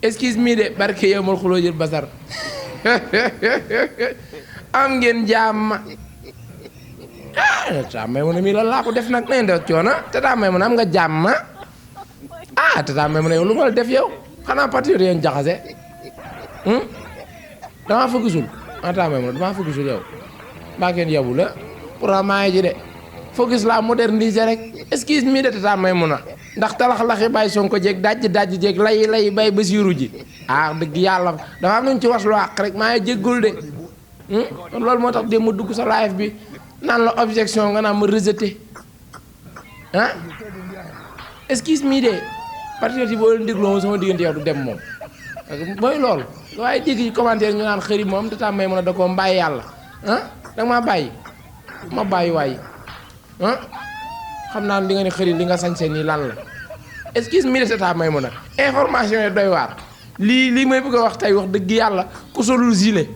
excuse me de barke yow mal xuloo jël basar am ngeen jàmm tata may mu ne mii la laa ko def nag nañ def coono tata may mu ne am nga jàmm tata may mu ne yow lu ma la def yow xanaa patriote yéen jaxase damaa fa gisul tata may mu ne damaa fa gisul yow mbaa ngeen yabu la pour maa ngi ji de focus la moderniser rek excuse me de tata may mu na ndax talax-laxi bàyyi Sonko jeeg dajj jeeg lay bay Basiru ji dëgg yàlla dafa am nañ ci was lu àq rek maa ngi jéggul de kon loolu moo tax de mu dugg sa live bi naan la objection nga naan ma rejeté excuse me de patriote yi boo leen dégloo moom sama diggante yow du dem moom mooy loolu waaye dégg ci commentaire ñu naan xëri moom tata may mën a da koo mbàyyi yàlla danga maa bàyyi ma bàyyi waay xam naa li nga ne xëri li nga sañse nii lan la excuse me de tata may mën a information yi doy waar lii may bëgg a wax tey wax dëgg yàlla ku solul gilet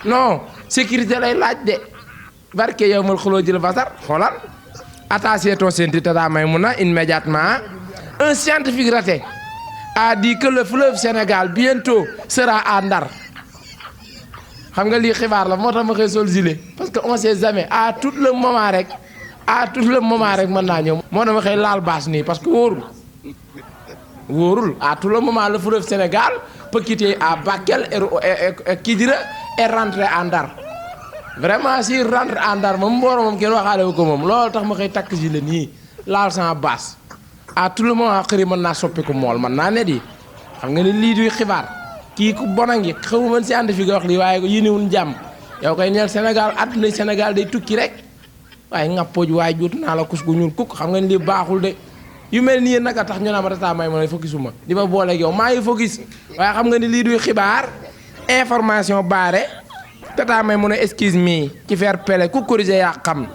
non sécurité lay laaj de barke yow mal xuloo jël basar xoolal attaché ton ceinture tata may mun a immédiatement un scientifique raté a dit que le fleuve Sénégal bientôt sera à Ndar xam nga lii xibaar la moo tax ma xëy sol gilet parce que on sait jamais à tout le moment rek mën naa ñëw moo tax ma xëy laal bâche nii parce que wóorul à tout le moment le fleuve Sénégal peut quitter à Bakel et Kidira et rentrer à Ndar vraiment si rentre à Ndar moom mbooro moom kenn waxaale wu ko moom loolu tax ma xëy takk gilet nii laal sama bâche à tout le moment xëri mën naa soppi ko mool mën naa ne di xam nga ni lii duy xibaar kii ku bon a ngi xamu mën si ànd fi nga wax lii waaye ko yéenewul jàmm yow koy neel Sénégal àdduna Sénégal day tukki rek waaye ngàppooj waaye juut naa la kus gu ñuul kukk xam nga ni lii baaxul de yu mel nii nag a tax ñu naa ma tata may ma focusuma di ma booleeg yow maa ngi focus waaye xam nga ni lii duy xibaar information baare tata may mu ne excuse me ci faire pele ku corriger yaa xam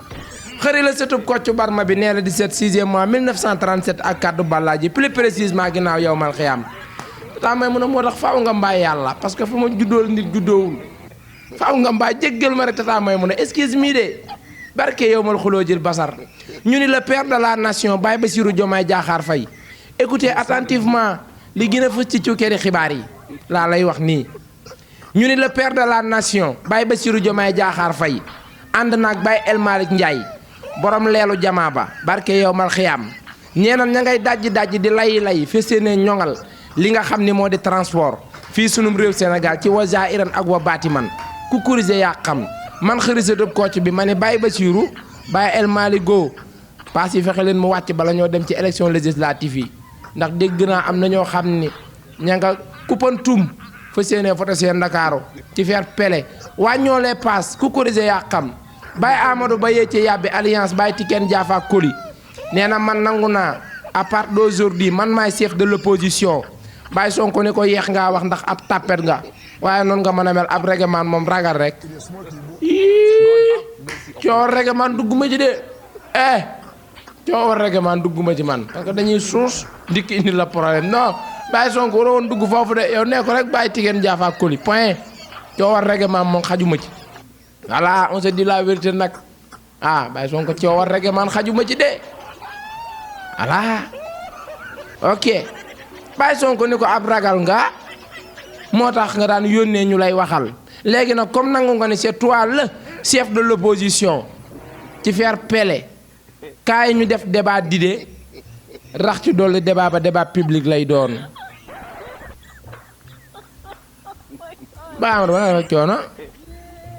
xëri la sëtub Kocc Barma bi nee la 17 6e mois 1937 ak kaddu Ballaaji plus précisément ginnaaw yow mal xiyaam tata may mu ne moo tax faaw nga mbaay yàlla parce que fu ma juddool nit juddoowul faaw nga mbaay jéggal ma rek tata may mu ne excuse me de barke yow mal xuloo jël basar ñu ni le père de la nation Baye Bassirou Diomaye Diakhar Faye écoutez attentivement li gën a fës ci cukkeeri xibaar yi laa lay wax nii ñu ni le père de la nation Baye Bassirou Diomaye Diakhar Faye ànd naag Baye El Malick Ndiaye borom leelu jamaa ba barke yow mal xiyaam ñeenam ña ngay dajji di lay feseenee ñoŋal li nga xam ni moo di transport fii sunum réew Sénégal ci wa zaahiran ak wa baatiman ku corriger yaa xam man xërisa dëb Kocc bi ma ne Baye Bassirou Baye El Malick go paas yi fexe leen mu wàcc bala ñoo dem ci élection législative yi ndax dégg naa am na ñoo xam ni ña nga Koupantoum fa seenee foto seen Ndakaaru ci faire pele wàññoo les paas ku corriger yaa xam Baye Amadou Ba yee ci yàbbi alliance Baye Tiken Jaafa Koli nee na man nangu naa à part d'aujourd'hui man maay chef de l'opposition Baye Sonko ni ko yeex ngaa wax ndax ab tàppet nga waaye noonu nga mën a mel ab règlement moom ragal rek coowal règlement dugguma ci de coowal règlement dugguma ci man parce que dañuy suus ndikk indi la problème non Baye Sonko waroon dugg foofu de yow nee ko rek Baye Tiken Jaafa Koli point coowal règlement moom xajuma ci voilà on se dit la vérité nag Baye Sonko coowal règlement xajuma ci de voilà ok Baye Sonko ni ko ab ragal nga moo tax nga daan yónnee ñu lay waxal léegi nag comme nangu nga ni c'est toi le chef de l'opposition ci faire pele kaay ñu def débat d'idées rax ci dolli débat ba débat public lay doon ba ma coono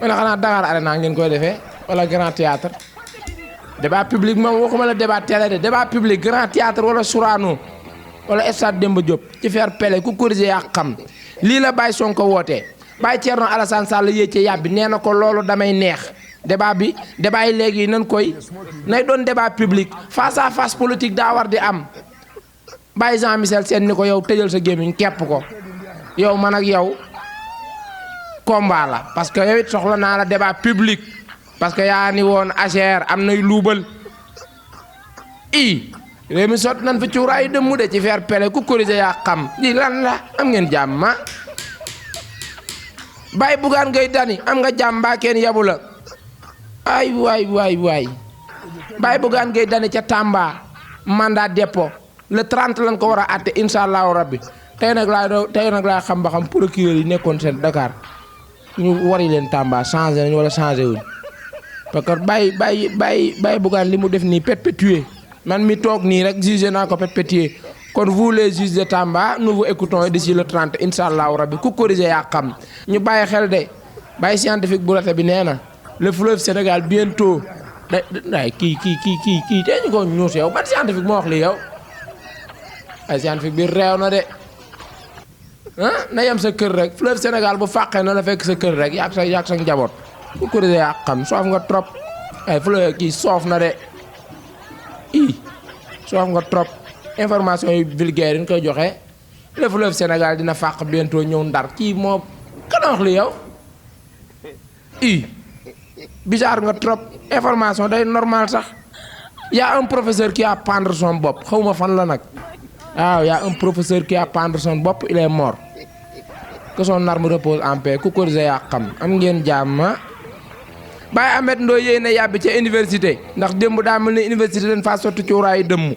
ma ne xanaa Dakar Arena ngeen koy defee wala Grand Théâtre débat public moom waxuma la débat télé de débat public Grand Théâtre wala Sorano wala stade Demba Diop ci faire pele ku corriger yaa xam lii la Baye Sonko wootee Baye Thierno Alassane Sall yéeg ci yàbbi nee na ko loolu damay neex débat yi léegi nañ koy nay doon débat public face à face politique daa war di am Baye Jean Michel Sène ni ko yow tëjal sa gémmiñ kepp ko yow man ak yow combat la parce que yow it soxla naa la débat public parce que yaa ni woon AGR am nay luubal réew mi sot nan fi cuuraayu dëmmu de ci faire pele ku corriger yaa xam lii lan la am ngeen jàmm Baye Bougane Gueye Dany am nga jàmm mbaa kenn yabu la ay waay Baye Bougane Gueye Dany ca Tamba mandat dépôt le 30 lañ ko war a àtte incha allahu rabbi tey nag laa xam ba xam procureur yi nekkoon seen Dakar ñu wari leen Tamba changé nañu wala changé wuñ parce que bàyyi Bougane li mu def nii perpétué man mi toog nii rek jugé naa ko perpétué kon vous les juges de Tamba nous vous écoutons d'ici le 30 incha allahu rabbi ku corrigé yaa xam ñu bàyyi xel de bàyyi scientifique bu rate bi nee na le fleuve Sénégal bientôt day kii tey ñu ko ñuus yow ban scientifique moo wax lii yow ay scientifique bi réew na de na yem sa kër rek fleuve Sénégal bu fàqee na la fekk sa kër rek yaag sa njaboot ku corrigé yaa xam soof nga trop ay fleuve kii soof na de soof nga trop information yu vulgaire yi ñu koy joxe le fleuve Sénégal dina fàq bientôt ñëw Ndar kii moo kan wax li yow bizarre nga trop information day normal sax y a un professeur qui a pendre son bopp xawma fan la nag waaw y a un professeur qui a pendre son bopp il est mort que son arme repose en paix ku corrigé yaa xam am ngeen jàmm Baye Ahmed Ndoye yéy na yàbbi ca université ndax démb daa mel ni université dañ faa sotti cuuraayu dëmm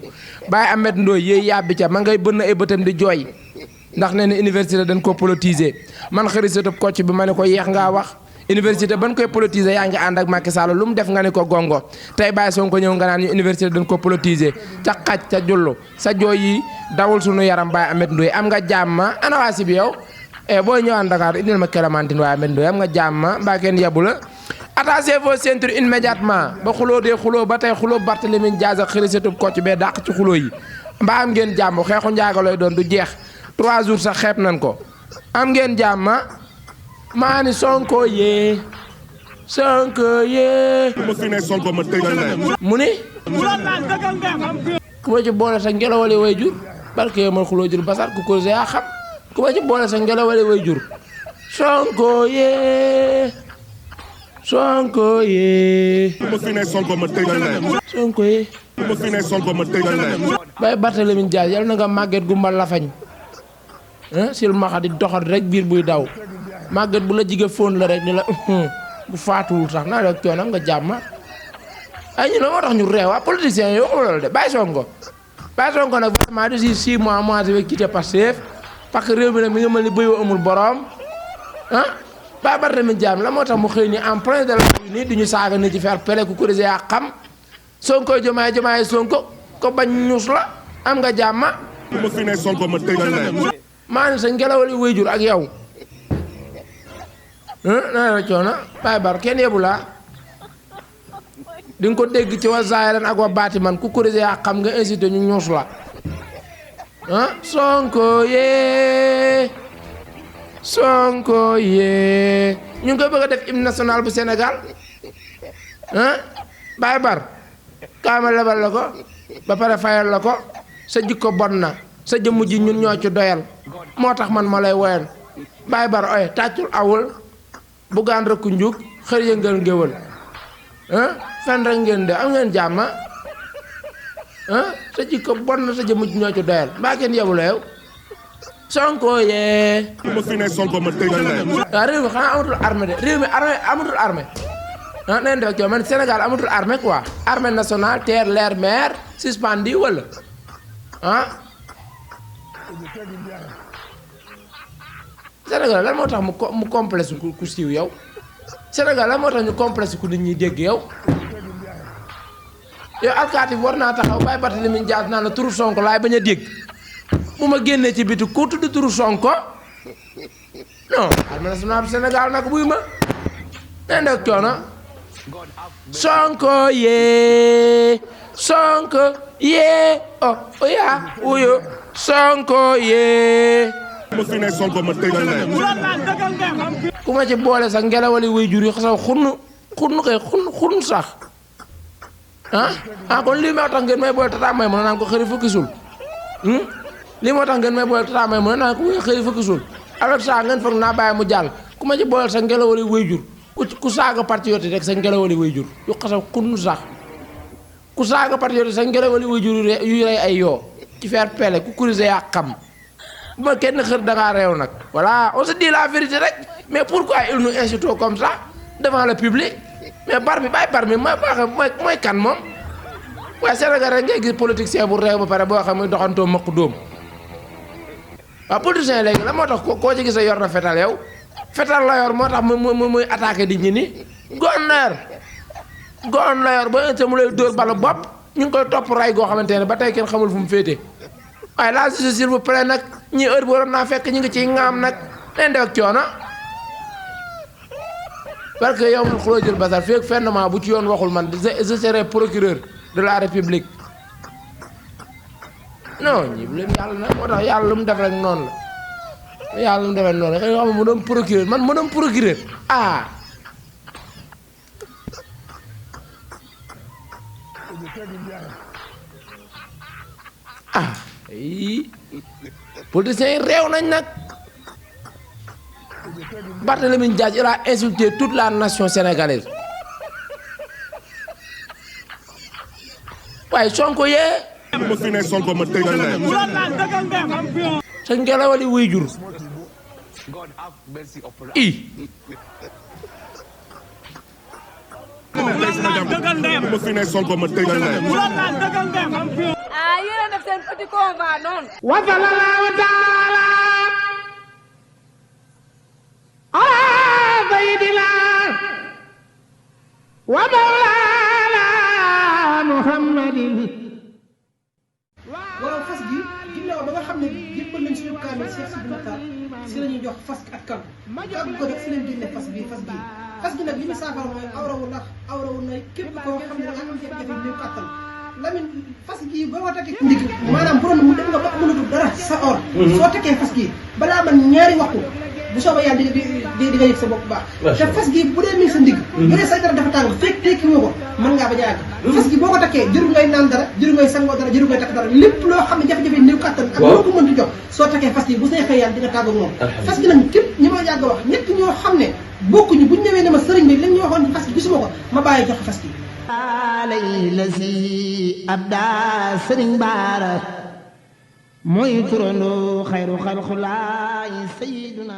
Baye Ahmed Ndoye yéy yàbbi ca ma ngay bënn ay bëtam di jooy ndax nee na université dañ ko politiser man xëri satub kocc bi ma ne ko yeex ngaa wax université ban koy politiser yaa ngi ànd ak Macky Sall lu mu def nga ne ko gongo tey Baye Sonko ñëw nga naan ñu université dañ ko politiser ca xaj ca jullu sa jooy yi dawul sunu yaram Baye Ahmed Ndoye am nga jàmm ana waa si bi yow booy ñëwaan Dakar indil ma Clémentine Baye Ahmed Ndoye am nga jàmm mbaa kenn yebu la attachez vos ceintures immédiatement ba xuloo dee xuloo ba tey xuloo Barthélémy Dias ak xëri satub kocc bee dàq ci xuloo yi mbaa am ngeen jàmm xeexu njaagalooy doon du jeex 3 jours sax xeeb nañ ko am ngeen jàmm maa ni Sonko yee mu ni ku ma ci boole sa ngelawale way jur barke yow man xuloo jur basar ku ko yaa xam ku ma ci boole sa ngelawale way jur Sonko yee Sonko yee bay Barthélémy Dias yal na nga màgget gu mbal lafañ sil maxa di doxat rek biir buy daw màgget bu la jige fóon la rek ni la bu faatuwul sax naa rek coonam nga jàmma ay ñu la moo tax ñu réew waa politiciens yi waxu loolu de Baye Sonko nag vraiment d'ici 6 mois moi je vais quitter Pastef parce que réew mi nag mi nga mel ni bëyoo amul borom Baye Barthélémy Dias la moo tax mu xëy ni en plein de la nii du ñu saaga ni ci faire pele ku corrigé yaa xam Sonko jomaay Sonko ko bañ ñuus la am nga jàmma maa ni sa ngelawali wayjur ak yow naa la coono Baye Bar kenn yebu laa di nga ko dégg ci wa zaahiran ak wa baatiman ku corrigé yaa xam nga incité ñu ñuus la Sonko yee ñu ngi koy bëgg a def hymne national bu Sénégal Baye Bar kaama lebal la ko ba pare fayal la ko sa jikko bon na sa jëmm ji ñun ñoo ci doyal moo tax man ma lay woyal Baye Bar oye tàccul awul Bougane rëkku njug xër yëngal ngéwël fen rek ngeen de am ngeen jàmm sa jikko bon na sa jëmm ji ñoo ci doyal mbaa kenn yebu la yow Sonko yee waaw réew mi xanaa amatul armée de réew mi amatul armée neen def ak man Sénégal amatul armée quoi armée nationale terre l'air mer suspendu wala Sénégal lan moo tax mu complexe ku siiw yow Sénégal lan moo tax ñu complexe ku nit ñi dégg yow alkaati war naa taxaw Baye Barthélémy Dias naa la turu Sonko laay bañ a dégg bu ma génnee ci biti ku tudd turu Sonko non armée nationale Sénégal nag buy ma neen dek coono Sonko yee oh oya uyo Sonko yee ku ma ci boole sax ngelawali way jur yi xasaw xunn sax kon lii moo tax ngeen may boole tata may mën a naan ko xëri fukki sul lii moo tax ngeen may boole tata may mën a naan ko xëri fukki sul alors ça ngeen foog naa bàyyi mu jàll ku ma ci boole sax ngelawali way jur ku saaga patriote rek sa ngelawali way jur yu xasaw xunn sax ku saaga patriote sa ngelawali way jur yu rey ay yoo ci faire pele ku corrigé yaa xam bu ma kenn xër dangaa réew nag voilà on se dit la vérité rek mais pourquoi il nous insulte comme ça devant le public mais Barmi mooy kan moom waaye Sénégal rek ngay gis politicien bu réew ba pare boo xam ne doxantoo mëq dóom politicien léegi la moo tax koo ci gis yor na fetal yow fetal la yor moo tax muy attaqué di ñi ni gon la yor ba ënte mu lay dóor balu bopp ñu ngi koy topp ray goo xamante ne ba tey kenn xamul fu mu féete waaye la justice s'il vous plaît nag ñi heure bu waroon naa fekk ñu ngi ciy ŋaam nag leen def ak coono parce que yow man xuloo jël basar feeg fennement bu ci yoon waxul man je serai procureur de la république non ñi bu leen yàlla nag moo tax yàlla lu mu def rek noonu la yàlla lu mu def rek noonu la xëy xam mu doon procureur man ma doon procureur ah politiciens yi réew nañ nag Barthélémy Dias il a insulté toute la nation sénégalaise waaye Sonko yee ma fi ne Sonko ma tegal leen sa ngelawali wuy jur i ma fi ne Sonko ma tegal leen ah yéen a def seen petit convoi noonu wa sallallahu taala ala sayyidina wa mawlana muhammadin waaw fas gi ginnaaw ba nga xam ne jébbal nañ suñu kaamil Cheikh Sidi Mokhtar si la ñuy jox fas ak kan kàggu ko def si leen génne fas gi nag li ñu saafara mooy awrawu na képp koo xam ne da nga am jafe-jafe néew kàttan Lamine fas gi ba ma takkee ndig maanaam bu doon mu dem nga ba mënatul dara sa or soo takkee fas gi balaa man ñaari waxtu bu soobee yàlla di nga yëg sa bopp baax te fas gi bu dee mi sa ndig bu dee say dara dafa tàng fekk tekki woo ko mën ngaa ba jaayag fas gi boo ko takkee jëru ngay naan dara jëru ngay sangoo dara jëru ngay takk dara lépp loo xam ne jafe-jafe néew kàttan ak loo ko mënti jox soo takkee fas gi bu neexee yàlla di nga tàggoog moom fas gi nag képp ñi ma yàgg wax ñett ñoo xam ne bokkuñu buñ ñëwee ne ma sëriñ bi lañ ñu waxoon ci fas gi gisuma ko ma bàyyi joxe fas gi alay la si abda sëriñ baara mooy turandoo xayru xalxulaay sayyiduna